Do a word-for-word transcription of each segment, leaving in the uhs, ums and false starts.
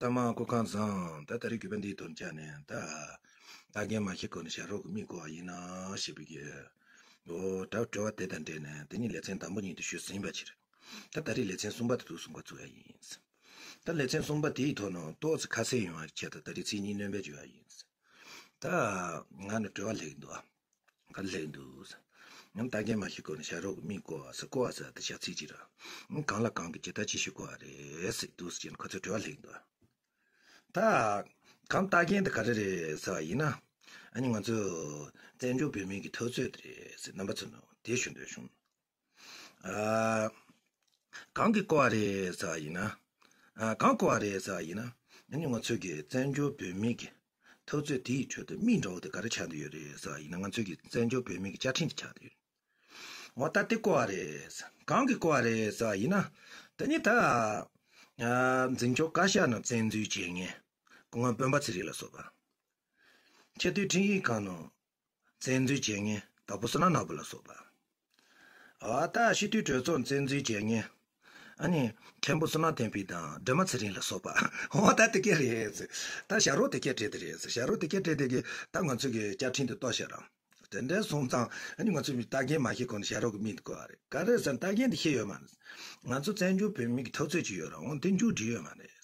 ལྟ་མ་སྐུ་ཁམས་བཟང་། ད་ད་རེས་གུས་པ་འདིའི་དོན་བྱས་ནས་ད། ད་རྒན་མ་ཤི་ཁོ་ནས་བྱ་རོག་གི་མིག་བསྐོར་བ་ཡིན་ན་ཞེས་པའི་གི། འོ་ད་དྲི་བ་དེ་དང་འབྲེལ་ནས་དེ་ནི་ལེ་ཚན་དང་པོ་ཉིད་དུ་ཞུས་ཟིན་པ་ཕྱིར། ད་ད་རེས་ལེ་ཚན་གསུམ་པ་དེ་དུས་གསུམ་པ་ཚུགས་ཡ་ཡིན། ད་ལེ་ཚན་གསུམ་པ་དེའི་ཐོག་ནས་ཏོག་ཙམ་ཁ་གསལ་ཡོང་བའི་ཆེད་དུ་ད་རེས་ཚིག་གཉིས་སྣོན་པ་བྱེད་ཡ་ཡིན། ད་ང་ནི་དྲི་བ་སླེབས་འདུག་ཨ། ག་རེ་སླེབས་འདུག་ཟེར། ང་ད་རྒན་མ་ཤི་ཁོ་ནས་བྱ་རོག་གི་མིག་བསྐོར་བ་ཟེར་བསྐོར་བ་ཟེར་དེ་བྱ་ཚིག་ཅིག་ར། གང་ལ་གང་གི་ཇི་ལྟར་ཅི་ཞིག་བསྐོར་བ་རེད་ཟེར་འདུག་ཟེར་ཁོ་ཚོས་དྲི་བ་སླེབས་འདུག་ད་གང་ལྟ་མཁན་དེ་ག་རེ་རེད་ཟེར་བ་ཡིན་ན། ཨ་ནི་ང་ཚོས་བཙན་བྱོལ་བོད་མིའི་གི་འཐབ་རྩོད་དེ་རེད་ཟེར་རྣམ་པ་ཚོ་ནང་དེ་ཞུ་འདོད་བྱུང་། ཨ། གང་གིས་བསྐོར་བ་རེད་ཟེར་བ་ཡིན་ན། ཨ། གང་བསྐོར་བ་རེད་ཟེར་བ་ཡིན་ན། ཨ་ནི་ང་ཚོས་ཀྱི་བཙན་བྱོལ་བོད་མིའི་གི་འཐབ་རྩོད་དེའི་ཁྲོད་དུ་མིང་འདྲ་བོ་དེ་ག་རེ་ཆགས་བསྡད་ཡོད་རེད་ཟེར་བ་ཡིན་ན། ང་ཚོས་ཀྱི་བཙན་བྱོལ་བོད་མིའི་གི་བཅའ་ཁྲིམས་དེ་ཆགས་བསྡད་ཡོད་རེད། འོ་ད་དེ་བསྐོར་བ་རེད། གང་གིས་བསྐོར་བ་རེད་ཟེར་བ་ཡིན་ན། དེ་ནི་ད། ཨ། འཛིན་སྐྱོང་བཀའ་ཤག་ནང་བཙན་འཛུལ་བྱས་མཁན་སྐུ་ངོ་སྤེན་པ་ཚེ་རིང་ལ་སོགས་པ། ཆེས་མཐོའི་ཁྲིམས་ཡིག་ཁང་ནང་བཙན་འཛུལ་བྱས་མཁན་དྭགས་པོ་བསོད་ནམས་ནོར་བུ་ལ་སོགས་པ། འོ་ད་སྤྱི་འཐུས་གྲོས་ཚོགས་བཙན་འཛུལ་བྱས་མཁན། ཨ་ནི་མཁན་པོ་བསོད་ནམས་བསྟན་འཕེལ་དང་སྒྲོལ་མ་ཚེ་རིང་ལ་སོགས་པ། འོ་ད་དེ་ག་རེད་ཟེར། ད་བྱ་རོག་དེ་ག་བྲིས་དེ་རེད་ཟེར། བྱ་རོག་དེ་ག་བྲིས་དེ་གི་ད་ང་ཚོ་གི་བཅའ་ཁྲིམས་དེ་གཏོར་བཤད་རང་། དེ་འདྲ་སོང་ཙང་ཨ་ནི་ང་ཚོ་ལྟ་མཁན་མ་ཤེས་གོང་ནས་བྱ་རོག་གི་མིང་དེ་བསྐོར་བ་རེད། ག་རེ་ཟེར་ན་ལྟ་མཁན་དེ་ཤེས་ཡོད་མ་རེད། ང་ཚོ་བཙན་བྱོལ་བོད་མི་གི་འཐབ་རྩོད་ཅིག་ཡོད་ར། འོ་དེ་མཇུག་སྒྲིལ་ཡོད་མ་རེད།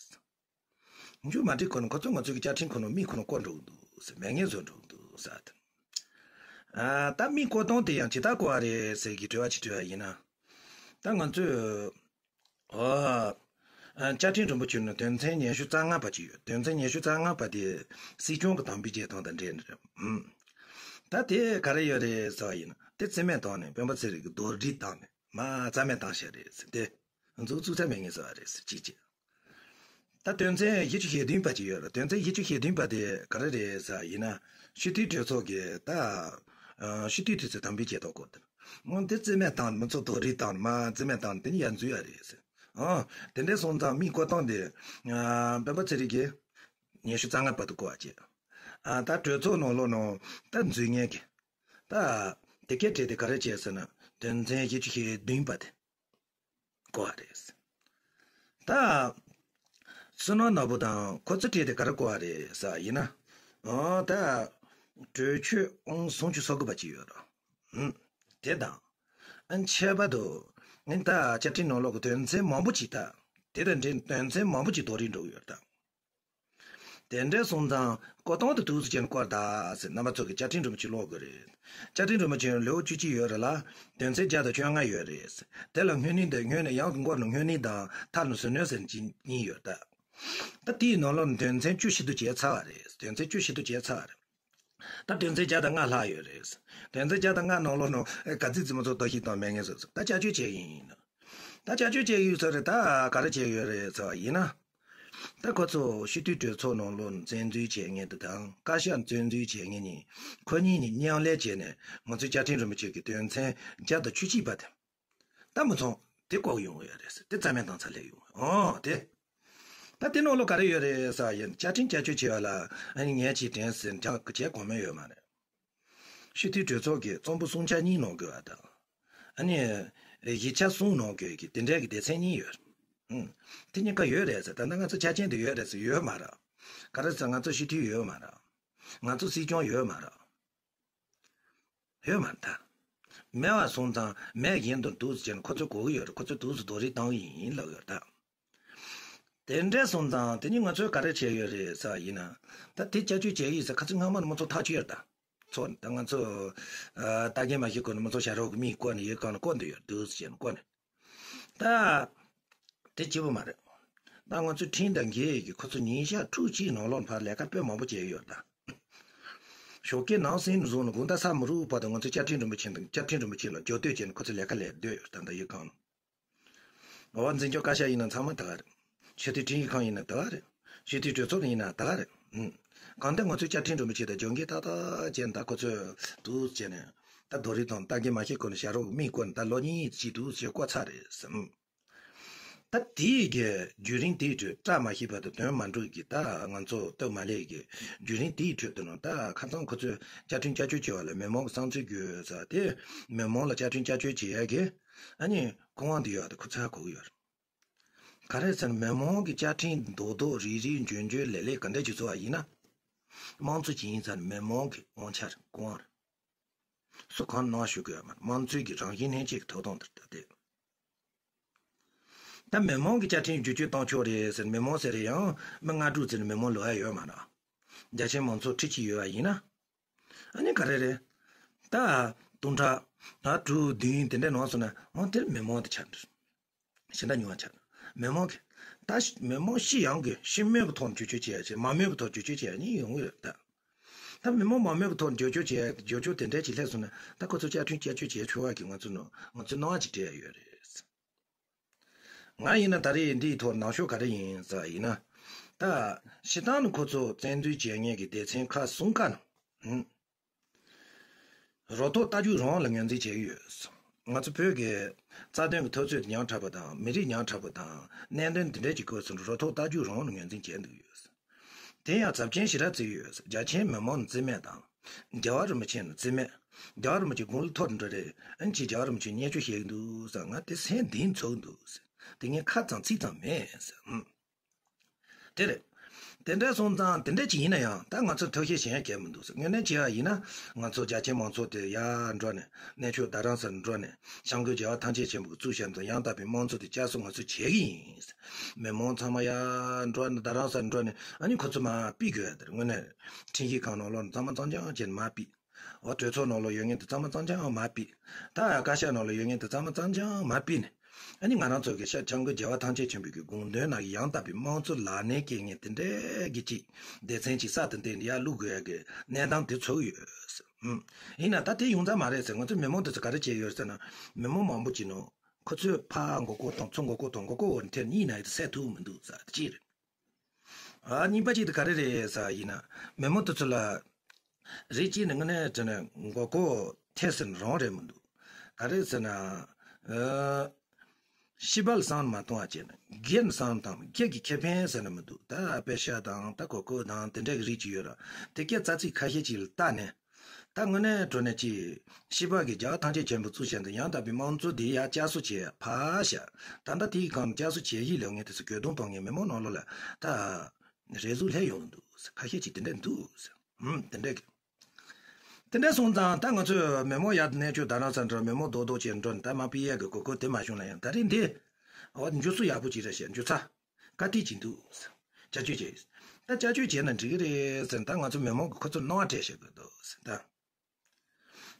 མཇུག་མ་སྒྲིལ་གོང་ནས་ཁོ་ཚོ་ང་ཚོ་གི་བཅའ་ཁྲིམས་ཁོ་ནས་མིང་ཁོ་ནས་བསྐོར་འགྲོ་གི་འདུག་ཟེར། མེད་མཁན་བཟོ་འགྲོ་གི་འདུག་ཟེར། ཨ། ད་མིང་བསྐོར་སྟངས་དེ་ཡང་ཇི་ལྟར་བསྐོར་བ་རེད་ཟེར་གྱི་དྲི་བ་ཅིག་དྲིས་པ་ཡིན་ན། ད་ང་ཚོས། ཨོ། ཨ། བཅའ་ཁྲིམས་རིན་པོ་ཆེ་ནང་དོན་ཚན་ཉི་ཤུ་རྩ་ལྔ་པ་ཅིག་ཡོད། དོན་ཚན་ཉི་ཤུ་རྩ་ལྔ་པ་དེ་སྲིད་སྐྱོང་གི་དམ་འབུལ་བྱེད་སྟངས་དང་འབྲེལ་ནས་རེད། ཨུམ། ད་དེ་ག་རེ་ཡོད་རེད་ཟེར་བ་ཡིན་ན། དེ་རྩིས་མེད་བཏང་ནས་སྤེན་པ་ཚེ་རིང་གི་རྡོག་རྫིས་བཏང་ནས་མར་རྩ་མེད་བཏང་བཞག་རེད་ཟེར། དེ་མཛུབ་བཙུགས་ས་མེད་ངེས་ཟེར་བ་རེད་ཟེར། གཅིག་བྱས། ད་དོན་ཚན་བཞི་བཅུ་ཞེ་བདུན་པ་ཅིག་ཡོད་རེད། དོན་ཚན་བཞི་བཅུ་ཞེ་བདུན་པ་དེ་ག་རེ་རེད་ཟེར་བ་ཡིན་ན། སྤྱི་འཐུས་གྲོས་ཚོགས་ཀྱི་ད། ཨ། སྤྱི་འཐུས་དེ་ཚོས་དམ་འབུལ་བྱེད་སྟངས་སྐོར་དེ། འོ་དེ་རྩིས་མེད་བཏང་ནས་མི་ཚོ་རྡོག་རྫིས་བཏང་ནས་མར་རྩིས་མེད་བཏང་ནས་དེ་ནི་ཡར་འཛུལ་ཡ་རེད་ཟེར། ཨ། དེ་འདྲ་སོང་ཙང་མིང་བསྐོར་སྟངས་དེ། ཨ། སྤེན་པ་ཚེ་རིང་གིས་ཉི་ཤུ་རྩ་ལྔ་པ་དེ་བསྐོར་བ་བྱས། ཨ། ད་གྲོས་ཚོགས་ནང་ལོགས་ནང་ད་འཛུལ་མཁན་གྱི། ད་དེ་ག་བྲིས་དེ་ག་རེ་བྱས་ཟེར་ན། དོན་ཚན་བཞི་བཅུ་ཞེ་བདུན་པ་དེ་བསྐོར་བ་རེད། ད་བསོད་ནམས་ནོར་བུ་དང་ཁོ་ཚོ་བྲིས་དེ་ག་རེ་བསྐོར་བ་རེད་ཟེར་བ་ཡིན་ན། ཨོ་ད་གྲོས་ཆོད་ཨང་སུམ་ཅུ་སོ་དགུ་པ་ཅིག་ཡོད་རེད། ཨུམ། དེ་དང་། ཨ། ཁྱད་པར་དུ། ཨ། ད་བཅའ་ཁྲིམས་ནང་ལོགས་ཀྱི་དོན་ཚན་མང་པོ་ཅིག་ད། དེ་དང་འབྲེལ་དོན་ཚན་མང་པོ་ཅིག་རྡོག་རྫིས་འགྲོ་གི་ཡོད་རེད་ད། དེ་འདྲ་སོང་ཙང་བསྐོར་སྟངས་དེ་འདུག་སེ་བྱས་ནས་བསྐོར་ད་ཟེར། རྣམ་པ་ཚོ་གི་བཅའ་ཁྲིམས་རིན་པོ་ཆེ་ཀློག་དགོས་རེད། བཅའ་ཁྲིམས་རིན་པོ་ཆེ་ལེའུ་བཅུ་གཅིག་ཡོད་རེད་ལ། དོན་ཚན་བརྒྱ་དང་བཅོ་ལྔ་ཡོད་རེད། དེ་ལ་སྔོན་གནས་དང་སྔོན་གནས། ཡང་མགོ་ནས་སྔོན་གནས་དང་མཐའ་ནས་ཟུར་གནོན་ཟེར་གྱི་གཉིས་ཡོད་ད། ད་དེའི་ནང་ལོགས་ནས་དོན་ཚན་བཅུ་ཞིབ་ཏུ་བྱས་ཚར་བ་རེད། དོན་ཚན་བཅུ་ཞིབ་ཏུ་བྱས་ཚར་བ་རེད། ད་དོན་ཚན་བརྒྱ་དང་ལྔ་ལྷག་ཡོད་རེད། དོན་ཚན་བརྒྱ་དང་ལྔ་ནང་ལོགས་ནས་ག་ཚོད་ཙམ་མ་གཏོགས་རྡོག་རྫིས་བཏང་མེད་ངེས་བཟོས་སོང་། ད་བསྐྱར་བཅོས་བྱས་ཡིན་ན། ད་བསྐྱར་བཅོས་བྱས་ཡོད་ས་རེད། ད་ག་རེ་བྱས་ཡོད་རེད་ཟེར་བ་ཡིན་ན། ད་ཁོ་ཚོ་སྤྱི་འཐུས་གྲོས་ཚོགས་ནང་ལོགས་ནས་བཙན་འཛུལ་བྱས་མཁན་དེ་དང་བཀའ་ཤག་བཙན་འཛུལ་བྱས་མཁན་གཉིས། ཁོ་གཉིས་གཉིས་མཉམ་ལས་བྱས་ནས་ང་ཚོའི་བཅའ་ཁྲིམས་རིན་པོ་ཆེ་གི་དོན་ཚན་བརྒྱ་དང་བཅུ་གཅིག་པ་དེ། ད་མི་ཚང་དེ་བཀོག་ཡོང་གི་ཡོད་རེད་ཟེར། དེ་རྩ་མེད་བཏང་ཚར་སླེབས་ཡོང་། ཨོ་དེ། ད་དེ་ནང་ལོགས་ག་རེ་ཡོད་རེད་ཟེར་བ་ཡིན། བཅའ་ཁྲིམས་བསྐྱར་བཅོས་བྱས་པ་ལ་ཨ་ནི་ངས་ཅིག་དྲན་ཟེར་བྱ་བྱེད་དགོས་མེད་ཡོད་མ་རེད། སྤྱི་འཐུས་གྲོས་ཚོགས་ཀྱིས་གཙང་པོ་གསུམ་ཆ་གཉིས་གནང་དགོས་པ་དང་། ཨ་ནི། བཞི་ཆ་གསུམ་གནང་དགོས་ཀྱི་དེ་འདྲའི་གི་སྡེ་ཚན་གཉིས་ཡོད། ཨུམ། དེ་གཉིས་ཀ་ཡོད་རེད་ཟེར། ད་ལྟ་ང་ཚོ་ཆ་རྐྱེན་དེ་ཡོད་རེད་ཟེར། ཡོད་མ་རེད། ག་རེ་ཟེར། ང་ཚོ་སྤྱི་འཐུས་ཡོད་མ་རེད། ང་ཚོ་སྲིད་སྐྱོང་ཡོད་མ་རེད། ཡོད་མ་རེད་ད། མེད་པ་སོང་ཙང་མེད་བཞིན་དུ་འདུག་ཟེར་ནས་ཁོ་ཚོས་གོ་གི་ཡོད་རེད། ཁོ་ཚོས་འདུག་སེ་རྡོག་རྫིས་བཏང་གི་ཡིན་ལབ་ཡོད་ད། དེ་འདྲ་སོང་ཙང་དེ་ནི་ང་ཚོས་ག་རེ་བྱས་ཡོད་རེད་ཟེར་བ་ཡིན་ན། ད་དེ་བསྐྱར་བཅོས་བྱས་ཡིན་ཟེར། ཁ་སང་སྔ་མ་ནས་མི་ཚོ་ཐག་ཆོད་ཡོད་ད། ཚོ་ད་ང་ཚོ། ཨ། ད་རྒན་མ་ཤི་ཁོ་ནས་མི་ཚོ་བྱ་རོག་གི་མིང་བསྐོར་ནས་ཡིག་ཚང་ནང་བསྐོར་འདོད་ཡོད་འདུག་ཟེར་ནས་བསྐོར་ནས། ད་དེ་སྐྱིད་པོ་མ་རེད། ད་ང་ཚོའི་ཁྲིམས་དང་འགལ་ཡས་ཀྱི་ཁོ་ཚོ་ཉིན་ཞག་ཕྲུགས་གཅིག་ནང་ལོགས་ཕར་ལས་ཀ་དཔེ་མང་པོ་བྱས་ཡོད་ད། ཞོགས་ཀས་ནང་སེམས་བཟུང་ནས་དགོང་དག་ས་མི་རུབ་བར་དུ་ང་ཚོ་བཅའ་ཁྲིམས་རིན་པོ་ཆེ་དང་། བཅའ་ཁྲིམས་རིན་པོ་ཆེ་ལ་རྒྱབ་གཏོད་བྱས་ནས་ཁོ་ཚོ་ལས་ཀ་ལས་སྡོད་ཡོད་ད། ད་ཡིག་ཁང་ནང་། འོ། འཛིན་སྐྱོང་བཀའ་ཤག་ཡིན་ན་ཚང་མ་དེ་ག་རེད། སྤྱི་འཐུས་ཁྲིམས་ཡིག་ཁང་ཡིན་ན་དེ་ག་རེད། སྤྱི་འཐུས་གྲོས་ཚོགས་ཡིན་ན་དེ་ག་རེད། ཨུམ། གང་ལྟར་ང་ཚོའི་བཅའ་ཁྲིམས་རིན་པོ་ཆེ་དང་སྦྱོང་གི་ཏག་ཏག་བྱས་ནས་ད་ཁོ་ཚོས་འདུག་བྱས་ནས། ད་རྡོ་རིང་དང་ད་རྒན་མ་ཤི་ཁོ་ནས་བྱ་རོག་མིང་བསྐོར་ནས་ད་ལོ་གཉིས་ཅིག་འདུག་བྱས་བསྐོར་ཚར་རེད་བསམ། ད་དེའི་གི་བརྒྱུད་རིམ་དེའི་ཁྲོད་བཀྲ་མ་ཤིས་པ་དང་དོན་མ་འགྲུབ་ཀྱི་ད་ང་ཚོ་སྟབས་མ་ལེགས་ཀྱི་བརྒྱུད་རིམ་དེའི་ཁྲོད་དུ་ནང་ད་ཁ་སང་ཁོ་ཚོས་བཅའ་ཁྲིམས་བསྐྱར་བཅོས་བྱས་པ་ལ་མི་མང་གི་བསམ་ཚུལ་དགོས་ཟེར་ཏེ། མི་མང་ལ་བཅའ་ཁྲིམས་བསྐྱར་བཅོས་བྱེད་ཡ་གི་ཨ་ནི་སྐུ་དབང་དེ་ཡོད་དེ་ཁོ་ཚོས་ཧ་གོ་གི་ཡོད་རེད། ག་རེ་ཟེར་ན་མི་མང་གི་བཅའ་ཁྲིམས་རྡོག་རྡོག་རིལ་རིལ་འཇོལ་འཇོལ་ལེ་ལེ་ག་འདྲ་ཅིག་བཟོ་བ་ཡིན་ན། དམངས་གཙོ་ཅིག་ཡིན་ཙང་མི་མང་གི་དབང་ཆ་རེད། དབང་རེད། སུ་གང་གནང་ཞུ་དགོས་ཡ་མ་རེད། དམངས་གཙོའི་གི་རང་བཞིན་ལྷན་སྐྱེས་ཀྱི་ཐོབ་ཐང་དེ་རེད་ད་དེ། ད་མི་མང་གི་བཅའ་ཁྲིམས་བསྒྱུར་བཅོས་གཏོང་ཆོག་རེད་ཟེར་མི་མང་ཟེར་རེད་ཡང་མི་ལྔ་དྲུག་ཟེར་མི་མང་ལོ་ཡ་ཡོད་མ་རེད། རྒྱ་ཆེན་མང་ཚོགས་ཁྲི་གཅིག་ཡོད་པ་ཡིན་ན། ཨ་ནི་ག་རེ་རེད། ད་སྟོང་ཕྲག་ཨ་དྲུག་བདུན་དེ་འདྲ་ནང་སོང་ན་འོ་དེར་མི་མང་དེ་ཆགས་འགྲོ། ཞེ་དྲག་ཉུང་བ་ཆགས། མི་མང་གི་ད་མི་མང་སྤྱི་ཡོངས་ཀྱི་སྤྱི་མོས་ཀྱི་ཐོག་ནས་བསྒྱུར་བཅོས་བྱེད་ཡ་བྱེད། མང་མོས་ཀྱི་ཐོག་བསྒྱུར་བཅོས་བྱེད་ཡ་གཉིས་ཡོང་གི་ཡོད་ད། ད་མི་མང་མང་མོས་ཀྱི་ཐོག་བསྒྱུར་བཅོས་བྱེད་ཡ་བསྒྱུར་བཅོས་དེ་འདྲ་ཅིག་སླེབས་སོང་ན་ད་ཁོ་ཚོ་བཅའ་ཁྲིམས་བསྐྱར་བཅོས་བྱེད་ཆོག་པ་གི་ང་ཚོ་ནང་ང་ཚོ་སྣང་བ་ཅིག་སྤྲད་ཡ་ཡོད་རེད། ང་ཡིན་ན་ད་རེས་འདིའི་ཐོག་ནང་ཤོག་ག་རེ་ཡིན་ཟེར་ཡིན་ན། ད་སྤྱིར་བཏང་ནི་ཁོ་ཚོ་བཙན་འཛུལ་བྱེད་མཁན་གྱི་སྡེ་ཚན་ཁག་གསུམ་ཀ་ནང་། རོ་ཐོག་རྟ་རྒྱུག་རང་ལ་ངོས་འཛིན་བྱེད་ཀྱི་ཡོད། ང་ཚོ་བོད་ཀྱི་རྩ་དོན་གྱི་འཐབ་རྩོད་དེ་ཉག་ཕྲ་བ་དང་མི་རིགས་ཉག་ཕྲ་བ་དང་གནད་དོན་འདི་འདྲའི་གི་སྐོར་སོང་རོ་ཐོག་རྟ་རྒྱུག་རང་ལ་ངོས་འཛིན་བྱས་འདུག་ཡོད། དེ་ཡང་ཚབས་ཆེན་ཞེ་དྲག་བརྩི་ཡོད། རྒྱ་ཆེན་མི་མང་ནི་རྩིས་མེད་དང་། རྒྱལ་བ་རིན་པོ་ཆེ་ནི་རྩིས་མེད། རྒྱལ་བ་རིན་པོ་ཆེ་དགུང་ལོ་མཐོ་འདྲ་རེད། ཨ་ནི་ཅིག་རྒྱལ་བ་རིན་པོ་ཆེ་བརྙས་བཅོས་བྱེད་ཀྱི་འདུག་ཟེར་ང་དེ་སེམས་གཏིང་ཚོར་འདུག་ཟེར། དེ་ངས་ཁ་ཙམ་ཚིག་ཙམ་མེད་ཟེར། ཨུམ། དེ་རེད། དེ་འདྲ་སོང་ཙང་དེ་འདྲ་ཅིག་ཡིན་ན་ཡང་ད་ང་ཚོ་ཐབས་ཤེས་གཞན་གལ་མི་འདུག་ཟེར། དངོས་གནས་བྱས་པ་ཡིན་ན་ང་ཚོ་རྒྱ་ཆེན་མང་ཚོགས་དེ་ཡར་འགྲོ་ནས་གནས་མཆོག་རྡ་རམ་ས་ལ་འགྲོ་ནས་སྐྱབས་མགོན་རྒྱལ་བ་ཐམས་ཅད་མཁྱེན་པ་གི་གཙོ་བྱས་ནས་ཡང་དག་པའི་དམངས་གཙོ་དེ་བསྐྱར་གསོ་ང་ཚོ་བྱེད་ཀྱི་ཡིན་ཟེར། མི་མང་ཚང་མ་ཡར་འགྲོ་ནས་རྡ་རམ་ས་ལ་འགྲོ་ནས་ཨ་ནི་ཁོ་ཚོ་མར་ཕུད་དགོས་ཡ་དེ་རེད། དངོས་གནས་ཁྲིམས་ཞིབ་ཁང་ནང་ལོགས་ནས་གཙང་མ་གཙང་རྐྱང་བྱས་ནས་མར་ཕུད། འོ་གྲོས་ཚོགས་ནང་ལོགས་ཡོད་མཁན་དེ་གཙང་མ་གཙང་རྐྱང་མར་ཕུད། ད་བཀའ་ཤག་ནང་ལོགས་ཡོད་མཁན་དེ་གཙང་མ་གཙང་རྐྱང་མར་ཕུད་ནས། ཨ་ནི་ང་རང་ཚོ་གི་ཤར་སྐྱབས་མགོན་རྒྱལ་བ་ཐམས་ཅད་མཁྱེན་པའི་གི་དགོངས་དོན་ནང་གི་ཡང་དག་པའི་དམངས་གཙོ་ལག་ལེན་བཀལ་མཁན་དེ་འདྲའི་གི་ཅིག་སྡེ་ཚན་ཅིག་གསར་དུ་བཏོན་ནས་ཡར་བླུག་དགོས་ཡ་གི་གནས་སྟངས་དེ་ཚོར་གི་ཡོད། ཨུམ། ཡིན་ན་ད་དེ་ཡོང་ས་མ་རེད་ཟེར། ང་ཚོ་མི་མང་དེ་ཚོ་ག་རེ་བྱས་ཡོད་ཟེར་ན། མི་མང་མང་པོ་ཅིག་ནང་ཁོ་ཚོས་ཕར་མགོ་སྐོར་དང་ཚུར་མགོ་སྐོར་དང་མགོ་སྐོར་འོག་ནས་ཐེབས་ནས་ཡིན་ན་ཡང་དེ་སེལ་ཐུབ་མི་འདུག་ཟེར་དེ་ཅིག་རེད། ཨ་གཉིས་པ་གཅིག་དེ་ག་རེ་རེད་ཟེར་ཡིན་ན། མི་མང་དེ་ཚོ་ལ་རིགས་གཅིག་ནས་དངོས་གནས་དྲང་གནས་མགོ་སྐོར་ཐེབས་ཟེར་ན་རང་རེད་མི་འདུག་ག་རེ་ཟེར་ན། ཨ་སྤྱི་པ་ལ་བསམ་བློ་མ་གཏོང་བ་བྱས་ན་སྒེར་ལ་བསམ་བློ་བཏང་ན་སྒེར་གྱི་ཁེ་ཕན་ཟེར་ན་མི་འདུག་ད་པེ་ཤ་དང་ད་གོ་སྐབས་དང་དེ་འདྲ་གི་རིགས་ཅིག་ཡོད་ར། དེ་སྐད་རྩ་ཚིག་ཁ་ཤས་ཅིག་ལ་བལྟས་ནས། ད་དངོས་གནས་དྲང་གནས་ཀྱི་སྤྱི་པ་གི་རྒྱལ་བ་ཐམས་ཅད་མཁྱེན་པ་གཙོ་བྱས་ཏེ་ཡང་དག་པའི་དམངས་གཙོ་འདི་ཡར་བསྐྱར་གསོ་བྱས་ཕར་བཞག་ད་ལྟ་དེའི་སྒང་བསྐྱར་གསོ་བྱེད་ཀྱི་ལས་ངན་དེ་ཚོ་གྱོད་དོན་གཏོང་མཁན་མི་མང་ནང་ལོགས་ལ་ད་རེ་ཟུང་སླེབས་ཡོང་གི་འདུག་ཁ་ཤས་ཅིག་དེ་འདྲ་འདུག་ཧུམ། དེ་འདྲ་གི་དེ་འདྲ་སོང་ཙང་ད་ང་ཚོས་མི་མང་ཡར་གནས་མཆོག་རྡ་རམ་ས་ལ་འགྲོ་མི་མང་རྡོག་རྡོག་བྱས་འགྲོ་ནས་ད་མར་ཕུད་ཡས་ཀྱི་གོ་སྐབས་དེ་མ་བྱུང་ན་ཡང་ད་རེས་འདི་འོ་འགྱུར་ཚུལ་ཡག་པོ་ཅིག་རེད་ཞེས་འགྱུར་ཚ། བཀའ་དྲིན་ཅིག་འདུག་བསྐྱར་བཅོས་བྱས། ད་བསྐྱར་བཅོས་བྱས་ན་འགྲིག་གི་རེད་ཟེར་ད་ང་ཚོ་མི་མང་གིས་ཁོ་ཚོར་སྣང་བ་སྤྲད་བཞག་གི་འདུག་ཟེར་ད།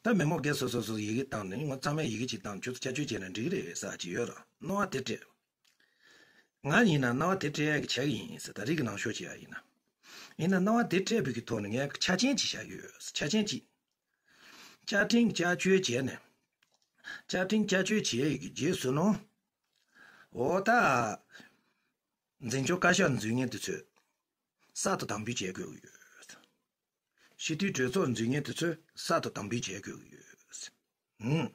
ད་མི་མང་སྒེར་སོ་སོ་སོ་ཡི་གེ་བཏང་ནས་ང་ཚང་མས་ཡི་གེ་གཅིག་བཏང་ཁྱོད་ཚོ་བསྐྱར་བཅོས་བྱས་ན་འགྲིག་གི་རེད་ཟེར་གྱི་ཡོད་ར་སྣང་བ་དེ་སྤྲད། ང་ཡིན་ན་སྣང་བ་དེ་སྤྲད་ཡག་གི་བྱ་གི་ཡིན་ཟེར་ད་རིགས་ཀྱི་ནང་ཤོག་བྱེད་ཡག་ཡིན་ན། ཡིན་ན་སྣང་བ་དེ་སྤྲད་པའི་གི་ཐོག་ནས་ངས་ཆ་རྐྱེན་གཅིག་བཞག་ཡོད་ཆ་རྐྱེན་གཅིག་བཅའ་ཁྲིམས་བསྐྱར་བཅོས་བྱས་ནས། བཅའ་ཁྲིམས་བསྐྱར་བཅོས་བྱས་ཡི་གི་རྗེས་སུ་ནོ། འོ་ད། འཛིན་སྐྱོང་བཀའ་ཤག་འཛུལ་མཁན་དེ་ཚོས་གསར་དུ་དམ་འབུལ་བྱེད་དགོས་ཀྱི་ཡོད། སྤྱི་འཐུས་གྲོས་ཚོགས་འཛུལ་མཁན་དེ་ཚོས་གསར་དུ་དམ་འབུལ་བྱེད་དགོས་ཀྱི་ཡོད། ཧུམ།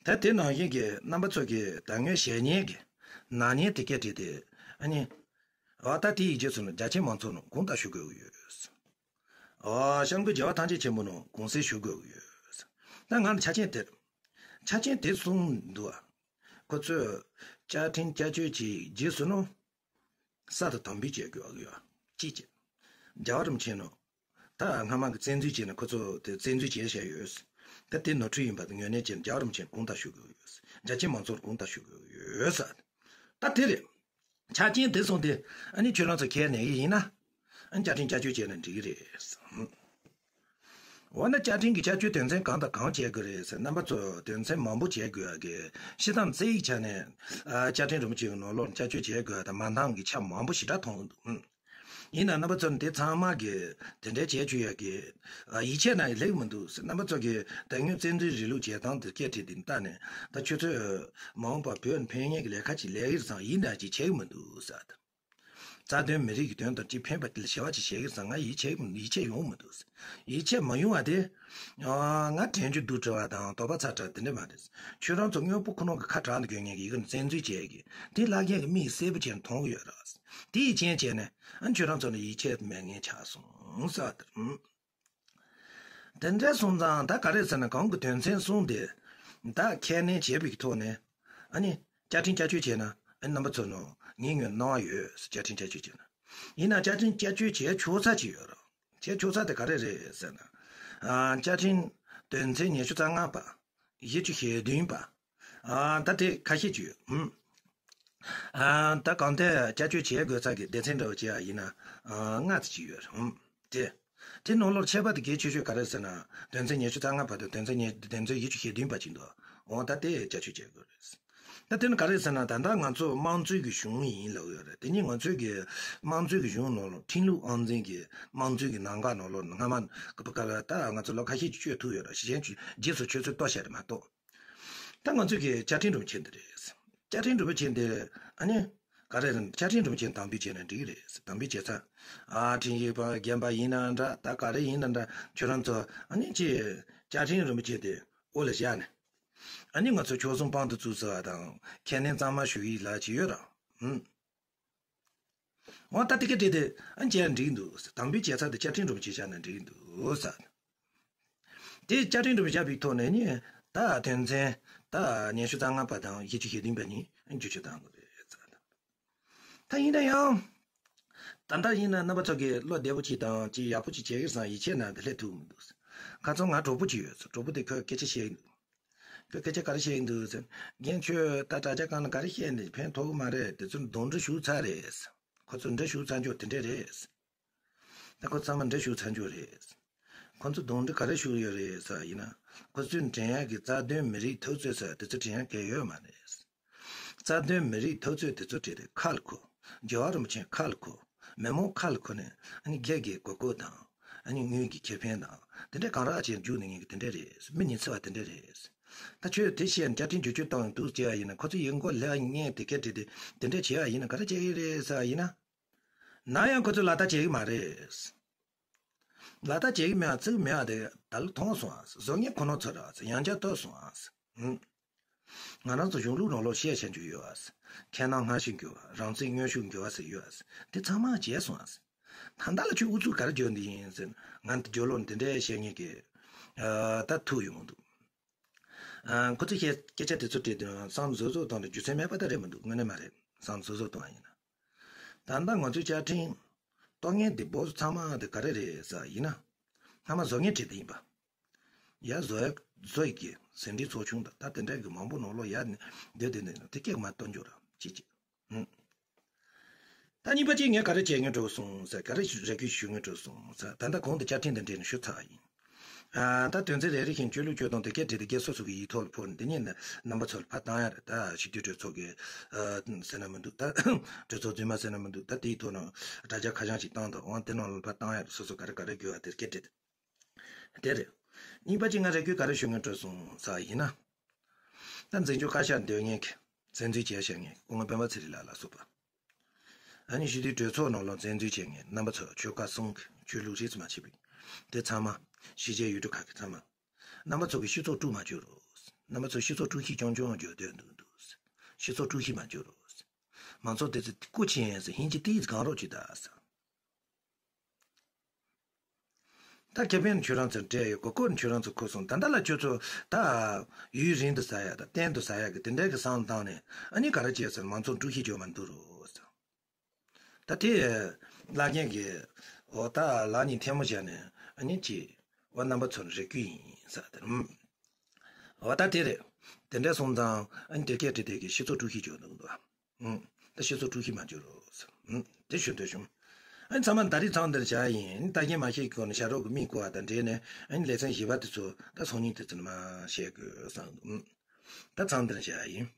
ད་དེ་ནང་བཞིན་གྱི་རྣམ་པ་ཚོ་གིས་ད་སྔོན་བཞེས་མཁན་གྱི་ནག་ཉེས་དེ་སྐད་བྲིས་ཏེ་ཨ་ནི། འོ་ད་དེ་ཡི་རྗེས་སུ་ནི་རྒྱ་ཆེ་མང་ཚོགས་ནང་དགོངས་དག་ཞུ་དགོས་ཀྱི་ཡོད། འོ་སྐྱབས་མགོན་རྒྱལ་བ་ཐམས་ཅད་མཁྱེན་པ་ནང་དགོངས་སེལ་ཞུ་དགོས་ཀྱི་ཡོད། ད་ང་ལ་ཆ་རྐྱེན་དེ། ཆ་རྐྱེན་དེ་གསུངས་འདུག་ཨ། ཁོ་ཚོས་བཅའ་ཁྲིམས་བསྐྱར་བཅོས་ཀྱི་རྗེས་སུ་ནོ། གསར་དུ་དམ་འབུལ་བྱེད་དགོས་ཡོད། གཅིག་བྱས། རྒྱལ་བ་རིན་པོ་ཆེ་ནོ། ད་སྔ་མ་གི་བཙན་འཛུལ་བྱས་ནས་ཁོ་ཚོ་དེ་བཙན་འཛུལ་བྱས་བཞག་ཡོད། ད་དེ་ནོར་འཁྲུལ་ཡིན་པ་དེ་ངོས་ལེན་བྱས་ནས་རྒྱལ་བ་རིན་པོ་ཆེ་དགོངས་དག་ཞུ་དགོས་ཡོད། རྒྱ་ཆེ་མང་ཚོགས་དགོངས་དག་ཞུ་དགོས་ཡོད་ཟེར། ད་དེ་རེད། ཆ་རྐྱེན་དེ་སོང་སྟེ་ཨ་ནི་ཁྱོད་རང་ཚོ་ཁས་ལེན་གྱི་ཡིན་ན། ཨ་ནི་བཅའ་ཁྲིམས་བསྐྱར་བཅོས་བྱས་ན་འགྲིག་གི་རེད། འོ་ན་བཅའ་ཁྲིམས་ཀྱི་བསྐྱར་བཅོས་དོན་ཚན་གང་དང་གང་བྱེད་དགོས་རེད་ཟེར་རྣམ་པ་ཚོ་དོན་ཚན་མང་པོ་བྱེད་དགོས་ཡ་གི་སྤྱིར་བཏང་རྩ་ཡིག་ཆ་ནས་ཨ་བཅའ་ཁྲིམས་རིན་པོ་ཆེའི་ནང་ལོགས་བསྐྱར་བཅོས་བྱེད་དགོས་ཡ་དང་མ་འདང་གི་ཆ་མང་པོ་ཞེ་དྲག་མཐོང་གི་འདུག་ཡིན་ན་རྣམ་པ་ཚོ་ནི་དེ་ཚང་མ་གི་དེ་འདྲའི་བྱེད་བཅུག་ཡ་གི་ཡིད་ཆེས་ན་ཡང་ལེགས་མི་འདུག་ཟེར། རྣམ་པ་ཚོ་གི་ད་སྔོན་བཙན་འཛུལ་རིང་ལུགས་བྱེད་སྟངས་དེ་སྐད་བྲིས་དེ་ལྟ་ནས་ད་ཁྱོད་ཚོས་མ་འོངས་པར་བོད་ཕན་ངེས་ཀྱི་ལས་ཀ་ཅིག་ལས་ཀྱི་རེད་བསམ་ཡིན་ན་ཅིག་བྱེད་ཀྱི་མི་འདུག་ཟེར། རྩ་དོན་མི་རིགས་ཀྱི་དོན་དང་ཅིག་ཕན་པ་དེ་ལ་ཞེ་བ་ཅིག་བྱེད་ཀྱི་རེད་བསམ་ང་ཡིད་ཆེས་ཡིད་ཆེས་ཡོང་མི་འདུག་ཟེར། ཡིད་ཆེས་མ་ཡོང་བ་དེ། ང་དྲན་རྒྱུ་སྡུག་བྲལ་བ་དང་དོགས་པ་ཚ་དྲགས་དེ་འདྲ་མ་རེད། ཁྱོད་རང་ཚོ་དངོས་པོ་ཁོ་ན་གི་ཁ་གྲག་ཏུ་དགོས་ངེས་ཀྱི་ཡི་གེ་ནི་བཙན་འཛུལ་བྱས་ཀྱི་དེ་ལྷག་རྒྱལ་གྱི་མིག་གསལ་པོ་བྱས་ནས་མཐོང་གི་ཡོད་རེད། དེ་ཡི་རྐྱེན་བྱས་ནས་ཨ་ཁྱོད་རང་ཚོ་ནི་ཡིད་ཆེས་མེད་མཁན་ཆགས་སོང་ཟེར་བ་དེ་རེད། དེ་འདྲ་སོང་ཙང་ད་ག་རེ་ཟེར་ན་གོང་གི་དོན་ཚན་གསུམ་དེ་ད་ཁས་ལེན་བྱས་པའི་ཐོག་ནས་ཨ་ནི་བཅའ་ཁྲིམས་བསྐྱར་བཅོས་བྱས་ན་ ཨ་རྣམ་པ་ཚོ་ནང་ངའི་ངོས་གནང་བ་ཡོད། བཅའ་ཁྲིམས་བསྐྱར་བཅོས་བྱས་ན། ཡིན་ན་བཅའ་ཁྲིམས་བསྐྱར་བཅོས་བྱས་ཆོག་ས་ཅིག་ཡོད་རེད། བྱས་ཆོག་ས་དེ་ག་རེ་རེད་ཟེར་ན། ཨ་བཅའ་ཁྲིམས་དོན་ཚན་ཉི་ཤུ་རྩ་ལྔ་པ། བཞི་བཅུ་ཞེ་བདུན་པ། ཨ་ད་དེ་ཁ་ཤས་ཅིག་ཡོད། ཨ་ད་གང་ལྟར་བསྐྱར་བཅོས་བྱེད་དགོས་ས་གི་སྡེ་ཚན་འདྲ་བོ་བྱེད་ཡ་ཡིན་ན། ཨ་ལྔ་ཙམ་ཅིག་ཡོད་རེད། དེ། དེ་ནང་ལོགས་ཁྱད་པར་དེ་གལ་ཆེ་ཤོས་ག་རེ་ཟེར་ན། དོན་ཚན་ཉི་ཤུ་རྩ་ལྔ་པ་དང་དོན་ཚན་ཉི་དོན་ཚན་བཞི་བཅུ་ཞེ་བདུན་པ་ཅིག་འདུག་འོ་ད་དེ་བསྐྱར་བཅོས་བྱེད་དགོས་རེད། ད་དེ་ནི་ག་རེ་ཟེར་ན། ད་ལྟ་ང་ཚོ་དམངས་གཙོའི་གི་གཞུང་ཡིན་ལབ་ཡོད་རེད། དེ་ནི་ང་ཚོའི་གི་དམངས་གཙོའི་གི་གཞུང་ནང་ལོགས་ཁྲིམས་ལུགས་དབང་འཛིན་གི་དམངས་གཙོའི་གི་ལམ་ཁ་ནང་ལོགས་སྔ་མ་གི་བར་ལ་ད་ང་ཚོ་ལོ་ཁ་ཤས་ཅིག་བསྐྱོད་ཐུབ་ཡོད་རེད། གཞན་ཅིག་རྗེས་སུ་ཆུད་ཟོས་གཏོང་བྱས་རེད་མ་གཏོགས། ད་ང་ཚོས་ཀྱི་བཅའ་ཁྲིམས་རིན་པོ་ཆེ་འདི་རེད། བཅའ་ཁྲིམས་རིན་པོ་ཆེ་འདི་ཨ་ནི་ག་རེ་རེད། བཅའ་ཁྲིམས་རིན་པོ་ཆེ་དམ་འབུལ་བྱས་ན་འགྲིག་གི་རེད། དམ་འབུལ་བྱས་ཚར། ཨ་ཁྲིམས་ཞིབ་པ་རྒན་པ་ཡིན་ན་འདྲ། ད་ག་རེ་ཡིན་ན་འདྲ། ཁྱོད་རང་ཚོ་ཨ་ནི་ཅི་བཅའ་ཁྲིམས་རིན་པོ་ཆེ་དེ་འོག་ལ་བཞག་ནས། ཨ་ནི་ང་ཚོ་ཆོལ་གསུམ་དཔང་དུ་བཙུགས་ཟེར་བ་དང་ཁས་ལེན་གཙང་མ་ཞུ་ཡིག་ལ་ཅི་ཡོད་ར། ཧུམ། འོ་ད་དེ་ག་དེ་དེ་ཨ་བྱས་འགྲིག་འདུག་དམ་འབུལ་བྱས་ཚར་དེ་བཅའ་ཁྲིམས་རིན་པོ་ཆེ་བཞག་ན་འགྲིག་འདུག་ཟེར། དེ་བཅའ་ཁྲིམས་རིན་པོ་ཆེ་བཞག་པའི་ཐོག་ནས་ནི་ད་དོན་ཚན་ད་ཉི་ཤུ་རྩ་ལྔ་པ་དང་བཞི་བཅུ་ཞེ་བདུན་པ་གཉིས་བསྒྱུར་བཅོས་གཏང་དགོས་རེད་ཟེར། ད་ཡིན་ན་ཡང་ད་ལྟ་ཡིན་ན་རྣམ་པ་ཚོ་གི་བློ་བདེ་པོ་ཅིག་དང་ཅིག་ཡག་པོ་ཅིག་བྱེད་ཀྱི་བསམ་ཡིད་ཆེས་ན་འདི་སླེབས་ཐུབ་མི་འདུག་ཁ་སང་ང་གྲོགས་པོ་ཅིག་ཡོད་ཟེར། གྲོགས་པོ་དེ་ཁོས་སྐད་ཆ་བཤད་ཀྱི་འདུག་ཁོས་སྐད་ཆ་ག་རེ་བཤད་ཀྱི་འདུག་ཟེར། རྒན་ཁྱོད་ད་དྲ་རྒྱ་སྒང་ལ་ག་རེ་བཤད་ནས་ཕན་ཐོགས་ཀྱི་མ་རེད། དེ་ཚོ་གདོན་འདྲེ་ཞུགས་ཚར་རེད། ཁོ་ཚོ་འདྲེ་ཞུགས་ཚར་འཇོག་དེ་འདྲས་རེད། ད་ཁོ་ཚང་མ་འདྲེ་ཞུགས་ཚར་འཇོག་རེད། ཁོ་ཚོ་གདོན་འདྲེ་ག་རེ་ཞུགས་ཡོད་རེད་ཟེར་ཡིན་ན། ཁོ་ཚོས་འདྲེན་ཡག་གི་རྩ་དོན་མི་རིགས་འཐབ་རྩོད་ཟེར་དེ་ཚོ་འདྲེན་ཡག་གི་ཡོད་མ་རེད། རྩ་དོན་མི་རིགས་འཐབ་རྩོད་དེ་ཚོ་བྲིས་ཏེ་ཁ་ལ་ཁུར། རྒྱལ་བ་རིན་པོ་ཆེ་ཁ་ལ་ཁུར། མི་མང་ཁ་ལ་ཁུར་ནས་ཨ་ནི་སྒེར་གྱི་དགོས་མཁོ་དང་། ཨ་ནི་དངུལ་གྱི་ཁེ་ཕན་དང་དེ་འདྲས་གང་རག་ཅིག་རྒྱུག་ནས་ངེས་ཀྱི་དེ་འདྲས་རེད། མི་ཉི་ཚེ་བ་དེ་འདྲས་རེད། ད་ཁྱོད་དེ་བཤད་ནས་བཅའ་ཁྲིམས་བསྒྱུར་བཅོས་བཏང་ཡོང་འདུག་ཅེས་ཡིན་ན། ཁོ་ཚོ་ཡིན་མགོ་ལས་ངས་དེ་སྐད་བྲིས་ཏེ་དེ་འདྲས་བྱེད་ཡ་ཡིན་ན་ག་རེ་བྱེད་ཀྱི་རེད་ཟེར་ཡིན་ན། ན་ཡང་ཁོ་ཚོས་ལག་བསྟར་བྱེད་ཀྱི་མ་རེད། ལག་བསྟར་བྱེད་ཀྱི་མེད་པ་བརྩི་གི་མེད་པ་དེ་ད་ལོ་མཐོང་སོང་ཨ། བཟོ་མཁན་ཁོ་རང་ཚོ་རེད་ཨ། ཡང་བསྐྱར་ལྟོས་སོང་ཨ། ཧུམ། ང་རང་ཚོ་གཞུང་ལུགས་ནང་ལོགས་བཤད་བྱ་རྒྱུ་ཡོད་ཨ། ཁེ་ནང་སྔ་ཕྱི་འགྱུར་བ། རང་བཙན་སྔོན་ཤུགས་འགྱུར་བ་ཟེར་ཡོད་ཨ། དེ་ཚང་མ་བྱས་སོང་ཨ། ད་ལྟ་ལ་ཁྱོད་ཨུ་ཚུགས་ག་རེ་བརྗོད་འདི་ཡིན་ཟེར། ང་འདི་བརྗོད་ལོག་འདི་འདྲའི་བཤད་མཁན་གྱི་ཨ་ད་ཐུག་ཡོང་གི་འདུག་ཨ་ཁོ་ཚོས་བཤད་སྐད་ཆ་དེ་ཚོ་བྲིས་དུས་བསམ་བཟོ་བཟོ་བཏང་ནས་རྒྱུ་མཚན་མེད་པ་ད་རེད་མི་འདུག་དངོས་གནས་མ་རེད། བསམ་བཟོ་བཟོ་བཏང་བ་ཡིན་ན། ད་ལྟ་ང་ཚོའི་བཅའ་ཁྲིམས་གཏོར་མཁན་དེ་བོ་ཚང་མ་དེ་ག་རེ་རེད་ཟེར་ཡིན་ན། སྔ་མ་བཟོ་མཁན་བྲིས་དེ་ཡིན་པ། ཡ་བཟོ་ཡ་བཟོ་ཡི་གི་ཟིན་བྲིས་ཚོགས་ཆུང་དང་ད་དེ་འདྲ་གི་མང་པོ་ནང་ལོགས་ཡ་ནི་འདི་དེ་འདི་དེ་སྐད་མ་གཏོང་རྒྱུ་ར་ཅི་ཅི། ཨུ། ད་གཉིས་པ་ཅིག་ངས་ག་རེ་བྱེད་ངེས་འགྲོ་སོང་ཟེར། ག་རེ་རེ་སྐུལ་ཞུ་ངེས་འགྲོ་སོང་ཟེར། ད་ལྟ་གོང་དུ་བཅའ་ཁྲིམས་དང་འབྲེལ་ནས་ཞུ་ཚར་ཡིན། ཨ་ད་དོན་ཚན་རེ་རེ་བཞིན་སྤྱོད་ལུགས་སྤྱོད་སྟངས་དེ་སྐད་བྲིས་ཏེ་སྐད་སོ་སོ་གི་ཡིག་ཐོག་ལ་ཕོག་ནས་འདི་ཉིད་ནས་རྣམ་པ་ཚོ་ལ་ཕར་བཏང་ཡ་རེད། ད་སྤྱི་འཐུས་གྲོས་ཚོགས་ཀྱི་ཨ་ཟེར་ན་མི་འདུག་ད་གྲོས་ཚོགས་རྫུན་མ་ཟེར་ན་མི་འདུག་ད་དེའི་ཐོག་ནས་དྲ་རྒྱ་ཁ་བྱང་ཞིག་བཏང་དང་། འོང་དེ་ནང་ལ་ཕར་བཏང་ཡ་རེད། སོ་སོ་ག་རེ་ག་རེ་དགོས་པ་དེ་སྐད་བྲིས་ཏེ། དེ་རེད། གཉིས་པ་ཅིག་ང་རེ་སྐུལ་ག་རེ་ཞུ་ངེས་འགྲོ་སོང་ཟེར་ཡིན་ན། ད་འཛིན་སྐྱོང་བཀའ་ཤག་འདོན་མཁན་གྱི་བཙན་འཛུལ་བྱས་བཞག་མཁན་སྐུ་ངོ་སྤེན་པ་ཚེ་རིང་ལགས་ལ་སོགས་པ། ཨ་ནི་སྤྱི་འཐུས་གྲོས་ཚོགས་ནང་ལོགས་བཙན་འཛུལ་བྱས་མཁན་རྣམ་པ་ཚོ་ཆོལ་ཁ་གསུམ་གྱི་ཆོས་ལུགས་རིས་སུ་མ་ཆད་པའི་དེ་ཚང་མ། གཞིས་བྱེས་ཡུལ་གྲུ་ཁག་གི་ཚང་མ། རྣམ་པ་ཚོ་གི་སྤྱི་ཚོགས་དཀྲུག་མ་བཅུག་རོགས། རྣམ་པ་ཚོ་སྤྱི་ཚོགས་དཀྲུག་གཞི་རྐྱང་རྐྱང་བརྗོད་འདོད་འདུག་འདུག་སྤྱི་ཚོགས་དཀྲུག་གཞི་མ་བཅུག་རོགས། མང་ཚོགས་དེ་ཚོ་སྐུ་མཁྱེན་ཟེར་ཧིན་ཅི་ཏིས་གང་རོགས་ཅིག་ད་ཟེར། ད་ཁེ་ཕན་ཁྱོད་རང་ཚོར་སྤྲད་ཡོད། གོ་སྐོར་ཁྱོད་རང་ཚོ་ཁུར་སོང་། ད་ལྟ་ལ་ཁྱོད་ཚོ་ད་ཡུན་རིང་དུ་ཟ་ཡ་ད་གཏན་དུ་ཟ་ཡ་གི་དེ་འདྲའི་གི་བསམ་བློ་བཏང་ནས་ཨ་ནི་ག་རེ་བྱས་ཟེར། མང་ཚོགས་དཀྲུག་ཤིང་བྱོས་མ་འདུག་རོགས་ཟེར། ད་དེ་བླ་རྒན་གྱི་འོ་ད་ལག་གཉིས་ཐལ་མོ་སྦྱར་ནས་ཨ་ནི་ཅི་འོ་རྣམ་པ་ཚོར་རེ་སྐུལ་ཡིན་ཟེར་དེ། འོ་ད་དེ་རེད། དེ་འདྲ་སོང་ཙང་ཨ་ནི་དེ་སྐད་བྲིས་དེ་གི་སྤྱི་ཚོགས་དཀྲུག་ཤིང་བྱོས་འདུག་འདུག་ཨུམ། ད་སྤྱི་ཚོགས་དཀྲུག་ཤིང་མ་བྱོས་རོགས། ཨུམ། དེ་ཞུ་འདོད་བྱུང་། ཨ་ནི་ཚང་མ་ད་རེས་མཚམས་འདིར་བཞག་ཡིན། ཨ་ནི་ལྟ་མཁན་མ་ཤེས་ཀྱི་སྒོ་ནས་ཞྭ་རོགས་ཀྱི་མིག་བསྐོར་བ་དང་འབྲེལ་ནས་ཨ་ནི་ལེ་ཚན་བཞི་པ་དེ་ཚོ་ད་སང་ཉིན་དེ་ཚོ་ནས་མར་བཤད་དགོས་བསམ་འདུག་ཨུམ། ད་མཚམས་འདིར་བཞག་ཡིན།